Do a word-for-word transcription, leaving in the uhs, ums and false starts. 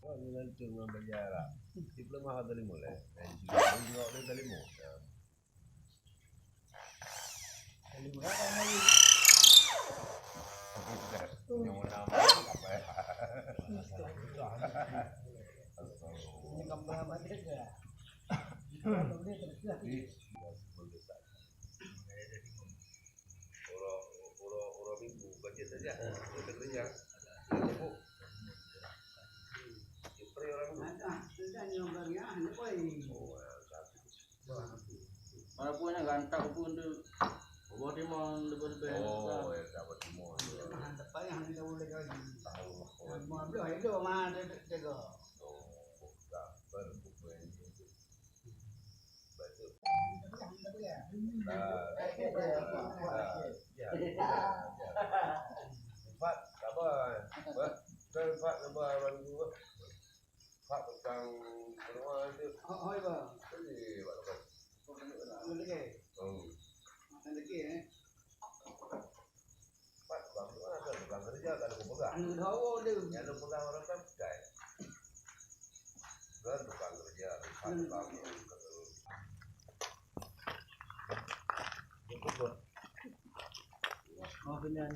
Wah, ni lancung ngon bajèe Arab. Diploma dari mulai. Dan juga, juga dari mulai. Orang, orang, orang minggu kerja saja. Kita kerja. Sibuk. Kita orang minggu. Oh, ya, satu. Mana punya gantap pun tu. Buat timon lebar-lebar. Oh, ya, dapat timon. Mantap payah ni dah boleh kali. Tahu. Lima belas itu mah ada jaga. Oh, gambar buku ini. Baca. Ah, ya, ya, ya. Empat, sabar. Empat, empat, sabar, orang dua. Pak tukang keluar tu. Oh, oh, iya. Jadi, Pak tukang. Mana lagi? Oh. Mana lagi, eh? Pak tukang keluar tu, tukang kerja, kalau aku pegang. Anu dah awal dia. Yang lu pegang orang kan, bukan. Kan tukang kerja, Pak tukang. Dia pukul. Oh, kena.